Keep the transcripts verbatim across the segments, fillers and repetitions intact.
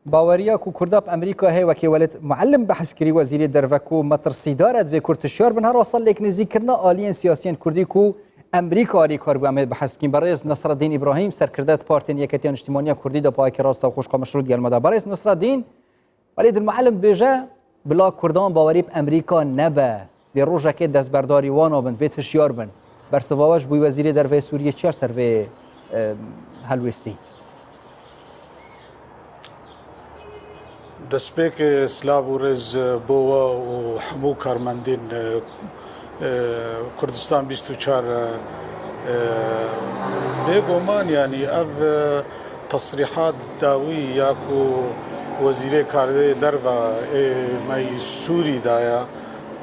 Baweriya ku Kurda bi Emerîka heye, wekî Welîd Muallim behs kirî, wezîrê derve, ku metirsîdar e divê Kurd hişyar bin, her wesa lêk nêzîkkirina aliyên siyasiyên Kurdî ku Emerîka alîkar bû, em ê behs bikin. Berêz Nesreddîn Îbrahîm, serkirde di Partên Yeketiya Niştîmaniya Kurdî de, payekî rast e, xweş qamîş rû digel me de. Berêz Nesreddîn, Welîd Muallim dibêje, bila Kurdan bawerî bi Emerîka nebe, dê rojekê destberdarî wana bin, divê hişyar bin. Bersiva we ji bo wezîrê derve yê Sûriyê çi ye ser vê, e, helwêstî? Destpêkê silav û rêz bo we û hemû karmendên, e, e, Kurdistan bîst û çar, e, e, bêguman, yanî ev, e, tesrîhat dawî ya ku wezîrê karê derve ê me yî Sûrî daye,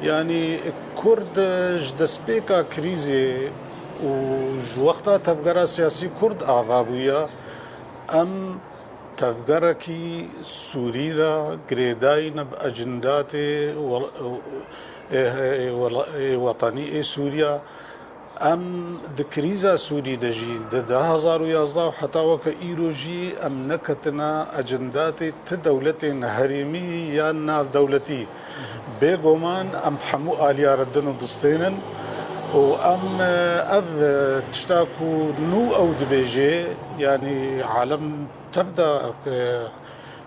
yanî Kurd ji destpêka krîzê û ji wexta tevgera siyasî Kurd ava bûye, em tevgerekî Sûrî re girêdayî ne bi ecindatê wel-, ê, ê, wel-, ê wetenî ê Sûriya. Em di krîza Sûrî de jî, di du hezar û yazdeh û heta weke îro jî em neketine ecindatê ti dewletên herêmî yan navdewletî. Bêguman em bi hemû aliya re din û distênin û em, e, ev, e, tişta ku nû ew dibêje, yanî alem tev de, e,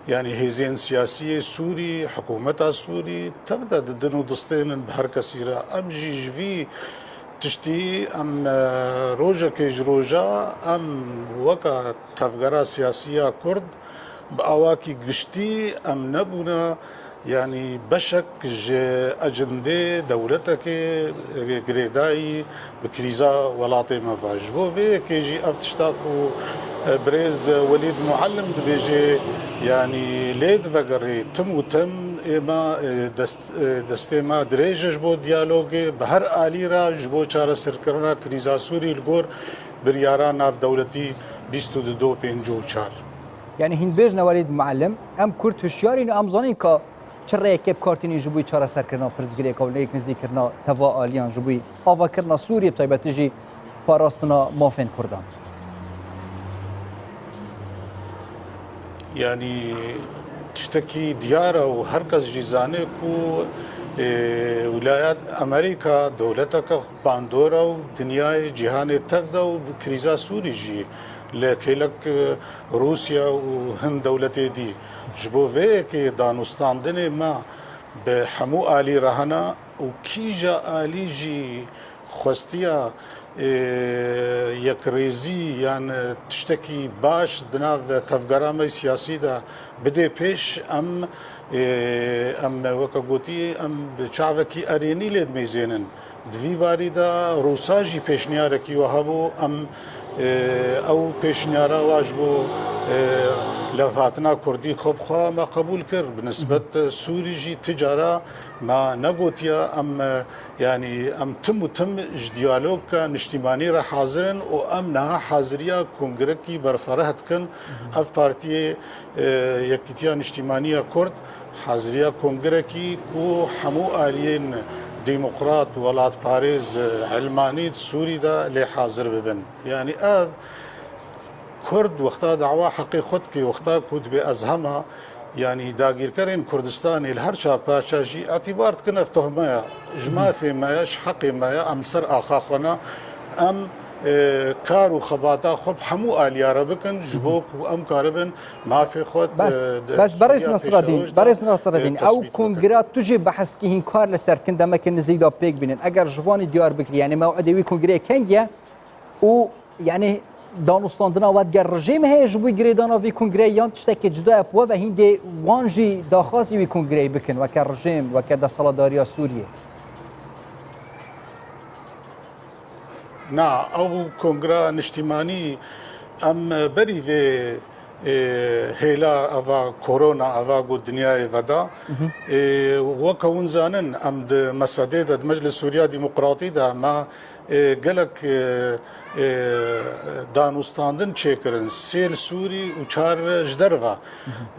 yanî hêzên siyasî yê Sûrî, hikûmeta Sûrî tev de didin û distênin bi her kesî re. Em jî ji vî tiştî em, e, rojekê ji roja em weke tevgera siyasî ya Kurd bi awakî giştî em nebûne, yanî beşek ji ecindê dewletekê girêdayî bi krîza welatê me ve. Ji bo vê yekê jî ev tişta ku, e, birêz Welîd Muallim dibêje, yanî lê divegerê tim û tim ê me, e, dest, e, destê me dirêj e ji bo diyalogê, bi her alî re ji bo çareserkirina krîza Sûrî li gor biryara navdewletî bîst û du do pêncî û çar. Yanî hîn bêjne Welîd Muallim, em Kurd hişyarîn û em zanîn ka çi rêyekê bi kar tînin ji bo çareserkirina pirsgirêka û lêk nizîkirina teva aliyan ji bo avakirina Sûriyê, bi taybetî jî parastina mafên Kurdan. Yanî tiştekî diyar e û her kes jî zane ku, e, Wilayet Amerîka dewleteke bandor e û dinyayê, cîhanê tev de û krîza Sûrî jî li kêlek, e, Rûsya û hin dewletê dî. Ji bo vê yekê danûstandinê me bi hemû alî re hene û kîja alî jî xwestiya, e, yekrêzî yan, e, tiştekî baş di nav tevgera me siyasî de bidê pêş, em, e, em weke gotî, em bi çavekî erênî lê dimeyzênin. Di vî barî de Rûsa jî pêşniyarekî wiha bû, em, e, ew pêşniyara wa ji bo, e, levhatina Kurdî xwe bi xwe me qebûl kir. Bi nisbet Sûrî jî ti cara me negotiye, em, e, yanî em tim û tim ji diyaloga niştîmanî re hazir in û em niha haziriya kongrekî berfereh dikin. Ev partiyê, e, Yekîtiya Niştîmanî ya Kurd haziriya kongrekî ku hemû aliyên demokrat, welatparêz, e, ilmanî di Sûrî de lê hazir bibin. Yanî ev Kurd wexta dawa heqê xwe dike, wexta ku dibê ez hema, yanî dagîrkerên Kurdistanê li her çar parça jî îtîbar dikin ev tohme ye. Ji mafê me ye, ji heqê me ye, em li ser axa xwe ne. Em, e, kar û xebata xwe bi hemû aliya re bikin, ji bo ku em karibin mafê xwe, Bes, e, di bes, berêz Sûriya Nasreddîn, pêşeroj de, berêz Nasreddîn, e, ew tesbît bikin. Kongra tu jî behs kî hîn kar li ser dikin, demeke nizîk de pêk bînin. Eger ji vanî diyar bikirî, yanî mew'idê wî kongreyê kengî ye û Yanî danûstandina we digel rejîm heye ji bo girêdana vî kongreyê yan tiştekê cuda ye bi we ve hîn dê wan jî daxwazî wî kongreyê bikin weke rejîm, weke desthilatdariya Sûriyê? Na, ew kongra niştîmanî em berî vê, e, hêla eva korona, eva ku dinyayê veda. Mhm. E, weke hûn zanin, em di mesedê de, di Meclis Sûriya Demokratî de me e, gelek, e, e, danûstandin çêkirin. Sê li Sûrî û çar ji derve.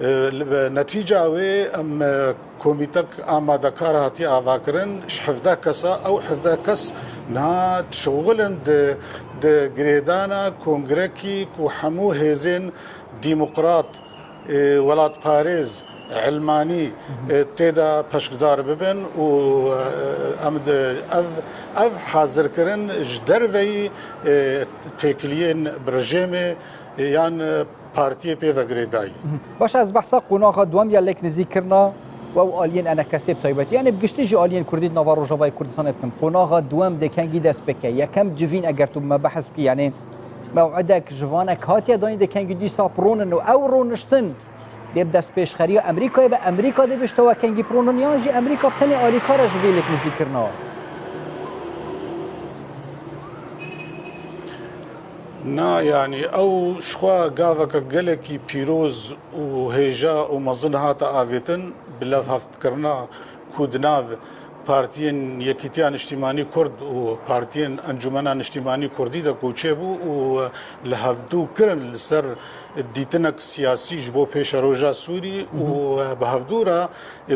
E, li, bi netîca wê em, e, komîtek amadekar hatiye avakirin. Ji hevdeh kesa, ew hevdeh kes niha dişixulin di, di girêdana kongrekî ku hemû hêzên demokrat, e, welatparêz, ilmanî, e, tê de peşkdar bibin û, e, em di ev, ev hazirkirin ji derveyî, e, têkiliyên bi rejêmê, e, yan, e, partiyê pê ve girêdayî. Baş, ez behsa qonaxa duwem ya lêknizîkirina we û aliyên ENKSê bi taybetî, yanî bi giştî jî aliyên Kurdî di nava Rojavayê Kurdistanê bikim. Qonaxa duwem dê kengî dest pê ke? Yekem civîn eger tu bi me behs bikî, yanî mew'idek, jivanek hatiye dayîn dê kengî dîsa bi ronin û ew roniştin dê bi destpêşxeriya Amerîkayê be, Amerîka dê bêjte we kengî bi ronin, yan jî Amerîka bi tenê alîkar e ji vê lêknizîkirina? Na, yanî ew jixwe gaveke gelekî pîroz û hêja û mezin hate avêtin, bi levhevdkirina ku di nav Partiyên Yekîtiya Niştîmanî Kurd û Partiyên Encûmena Niştîmanî Kurdî de ku çêbû û li hevdû kirin li ser dîtinek siyasî ji bo pêşeroja Sûrî û bi hevdû re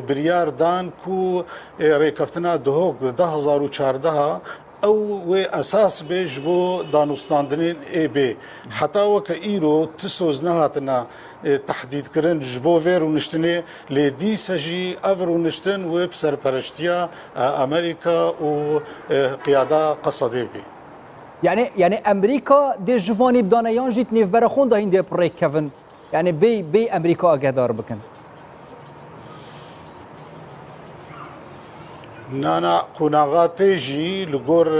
biryar dan ku rêkeftina Duhok di du hezar û çardeh ew wê esas be ji bo danûstandinên ê bê. Heta weke îro ti soz nehatine, e, tehdîdkirin ji bo vê rûniştinê, lê dîse jî ev rûniştin wê bi serpereştiya, e, Amerîka û, e, qiyada Qesedê bê. Yanî, yanî Amerîka dê ji vanî bidane yan jî di nêvbera xwe de hîn dê bi rêk kevin? Yanî bê, bê Amerîka agehdar bikin? Na, na, qonaxa tê jî li gor, e,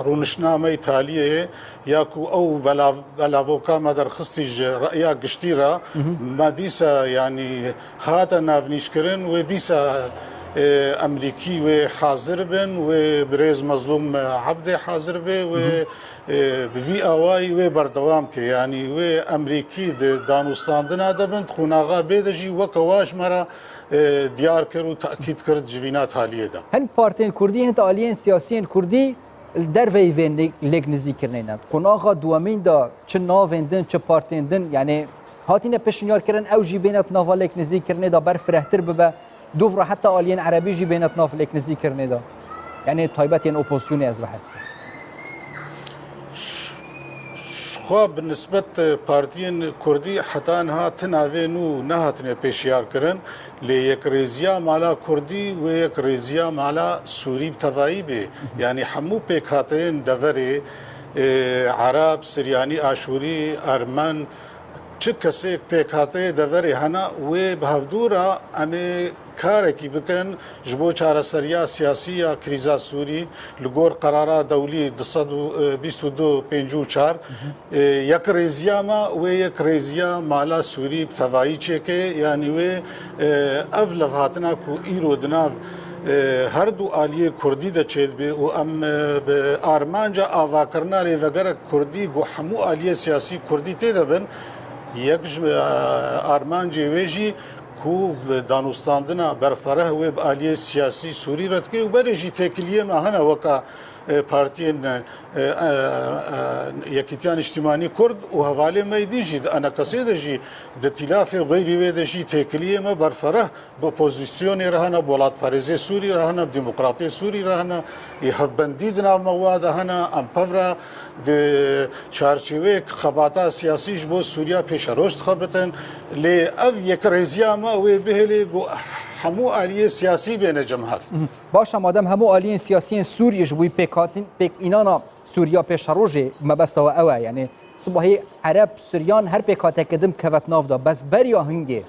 rûniştnameyê taliyê ya ku ew belav-, belavoka me derxistî ji reya giştî re, me dîsa, yanî, hate navnîşkirin, wê dîsa, e, Amerîkî wê hazir bin, wê birêz Mezlûm Ebdê hazir be, wê, e, bi vî awayî wê berdewam ke. Yanî wê Amerîkî di danûstandina de bin, di qonaxa bê de jî weke wa ji me re, e, diyar kir û tekîd kir di civîna taliyê de. Hin partiyên Kurdî, hin aliyên siyasiyên Kurdî li derveyî vê lêk-, lêknizîkirinê ne. Qonaxa duwemîn de çi navên din, çi partiyên din, yanî hatine pêşniyarkirin, ew jî bêne di nava lêknizîkirinê de ber firehtir bibe, dûv re heta aliyên erebî jî bêne di nav lêknizîkirinê de. Yanî taybet yên opozisyonê ez behs dikim. Jixwe bi nisbet partiyên Kurdî heta niha ti navê nû nehatine pêşiyarkirin. Lê yekrêziya mala Kurdî wê yekrêziya mala Sûrî bi tevayî bê. Yanî hemû pêkhateyên deverê, e, Ereb, Siryanî, Aşûrî, Ermen, çi kesêk pêkhateyê deverê hene, wê bi hevdû re em ê karekî bikin ji bo çareseriya siyasî ya krîza Sûrî li gor qerara dewlî du sed û bîst û du pêncî û çar. E, yekrêziya me wê yekrêziya mala Sûrî bi tevayî çêke, yanî wê, e, ev levhatina ku îro di nav, e, her du aliyê Kurdî de çêdibe û em, e, bi armanca avakirina rêvegerek Kurdî ku hemû aliyê siyasî Kurdî tê de bin, yek ji, e, armancê wê jî ku bi danûstandina berfereh wê bi aliyê siyasî Sûrî re dike û berê jî têkiliyê me hene weke, e, partiyên, e, e, e, Yekîtiya Niştîmanî Kurd û hevalê me dî jî di ENKSê de jî di tîlafê xeyrî wê de jî têkiliyê me berfereh bi opozîsyonê re hene, bi welatparêzê Sûrî re hene, bi demokratê Sûrî re hene, ê hevbendî di nav me wa de hene, em pevra di çarçêweyek xebata siyasî ji bo Sûriya pêşeroj dixebitin. Lê ev yekrêziya me wê bihêlê ku hemû aliyê siyasî bêne cem hev. Baş e, madem hemû aliyên siyasiyên Sûriyê ji bo pêkhatin, pêkînana Sûriya pêşerojê, mebesta we ew e, yanî sibahî Ereb, Suryan her pêkhateke din bikeve di nav de. Bes beriya hingê,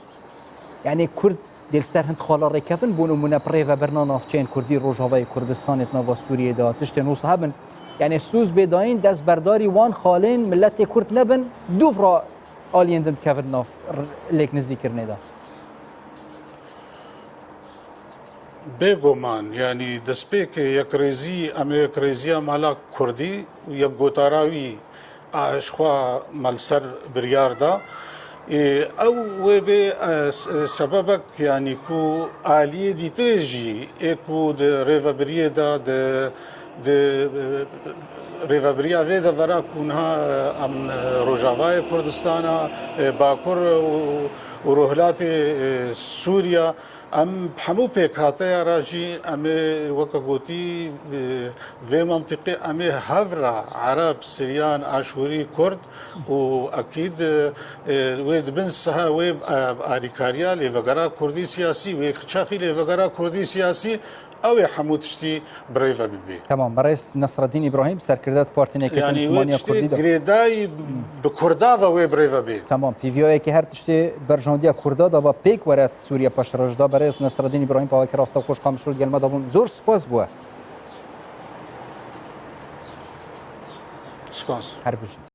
yanî Kurd dê li ser hin xala rêkevin, bo nimûne bi rêvebirina navçeyên Kurdî Rojavayê Kurdistanê di nava Sûriyê de, tiştên wisa hebin. Yanî sûz bê dayîn, destberdarî wan xalên miletê Kurd nebin, dûv re aliyên din bikevin nav r-, lêknizîkirinê de. Bêguman, yanî destpêkê yekrêzî, em ê yekrêziya mala Kurdî û yekgotara wî, a, ji xwe me li ser biryar da. Ê, ew wê bê, e, s-, e, sebebek, yanî ku aliyê dîtirê jî ê ku di rêvebiriyê de, di, di, e, rêvebiriya vê devera ku niha, e, em, e, Rojavayê Kurdistana, e, Bakur û, û Rojhilatê, e, Sûriya, Em hemû pêkhateya re jî em ê weke gotî, e, vê mentiqê em ê hev re Ereb, Siryan, Aşûrî, Kurd û ekîd, e, wê di bin siha wê, e, alîkariya lêvegera Kurdî siyasî, wê çaxî lêvegera Kurdî siyasî, ew ê hemû tiştî bi rê ve bibe. Tamam, berêz Nesreddîn Îbrahîm, serkirdeyê Partî Nêkirî Yanî wê Niştimanî ya Kurdî tiştê de. Girêdayî bi Kurda ve wê bi rê ve bê. Tamam, pîviyayekî her tiştê berjandiya Kurda de ba pêk were Sûriye paştirêj da. Berêz Nesreddîn Îbrahîm, pawekî rastewxweş Qamişlo digel me de bûn. Zor spas bo we. Spas. Her bijî.